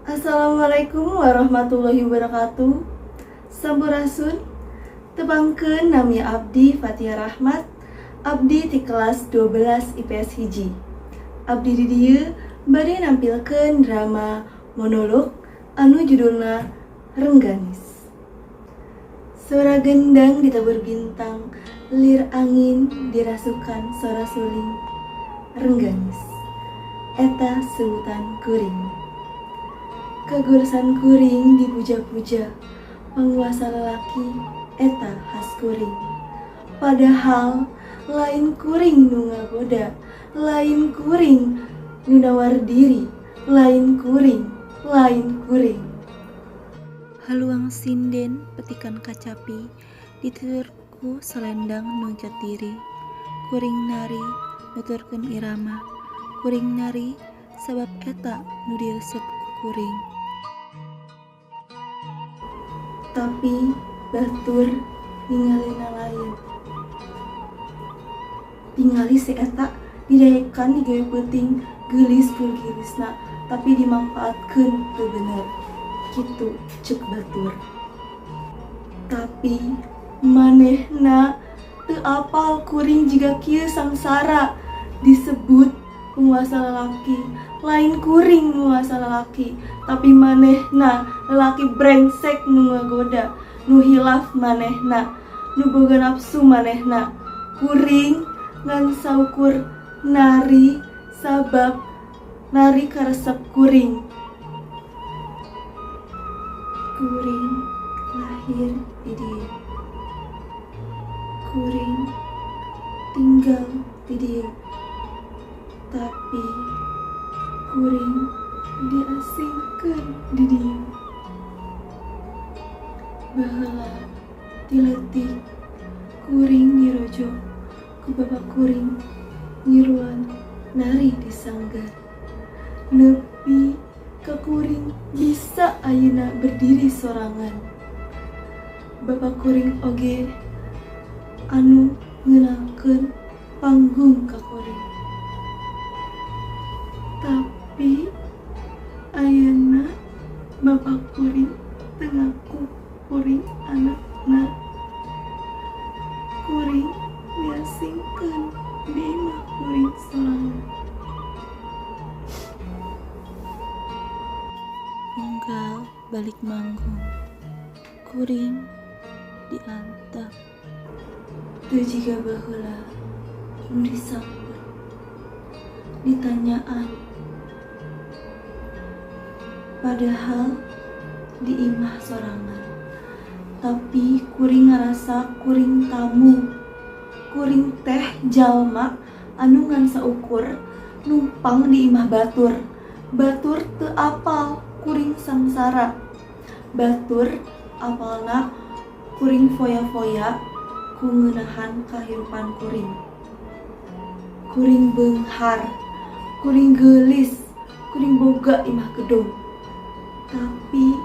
Assalamualaikum warahmatullahi wabarakatuh. Sampurasun. Tepangkeun, nami abdi Fatia Rahmat. Abdi di kelas 12 IPS 1. Abdi di dieu bade nampilkeun drama monolog anu judulna Rengganis. Sora gendang ditabur bintang, lir angin dirasukan sora suling. Rengganis. Eta sebutan kuring. Kagoresan kuring dipuja-puja, penguasa lelaki eta khas kuring. Padahal lain kuring nu ngagoda, lain kuring nu nawar diri, lain kuring, lain kuring. Haluang sinden petikan kacapi ditutur ku selendang nu ngikat diri. Kuring nari nuturkeun irama, kuring nari sabab eta nu diresep ku kuring. Tapi batur ningalina lain. Tingali si eta didaekan digawe peuting, geulis geulisna, tapi dimangpaatkeun teu bener. Kitu cek batur. Tapi manehna teu apal kuring jiga kieu sangsara disebut penguasa lelaki. Lain kuring penguasa lelaki, tapi manehna lelaki brengsek nu ngagoda, nu hilaf manehna, nu boga nafsu manehna. Kuring ngan saukur nari sabab nari karesep kuring. Kuring lahir di dieu. Kuring tinggal di dieu. Tapi kuring diasingkeun di dieu. Baheula ti leutik kuring dirojong ku bapa kuring ngiluan nari di sanggar. Nepi ka kuring bisa ayeuna berdiri sorangan. Bapa kuring oge anu ngeunalkeun panggung ka kuring. Tapi ayeuna bapa kuring teu ngaku kuring anakna. Kuring diasingkeun di imah kuring sorangan. Unggal balik manggung, kuring diantep. Teu jiga baheula nu disambut, ditanyaan. Padahal di imah sorangan. Tapi kuring ngarasa kuring tamu. Kuring teh jalma anu ngan saukur numpang di imah batur. Batur teu apal kuring sangsara. Batur apalna kuring foya-foya ku ngeunahan kahirupan kuring. Kuring beunghar, kuring geulis, kuring boga imah gedong. Tapi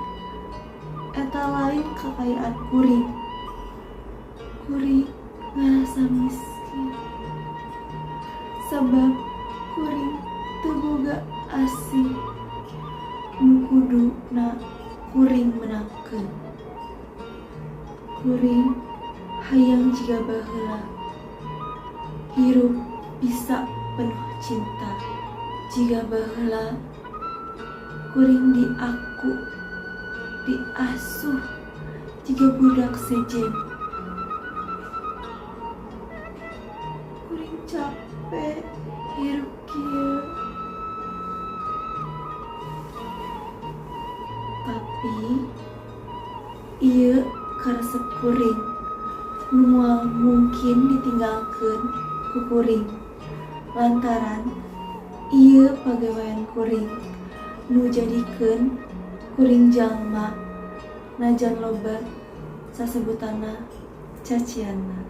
eta lain kakayaan kuring. Kuring ngarasa miskin. Sabab kuring teu boga asih nu kuduna kuring meunangkeun. Kuring hayang jiga baheula hirup bisa penuh cinta. Jiga baheula kuring diaku, diasuh jiga budak sejen. Kuring capek hirup kieu. Tapi ieu karesep kuring nu moal mungkin ditinggalkeun ku kuring lantaran ieu pagawean kuring nu jadikeun kuring jalma najan loba sasebutanna cacianna.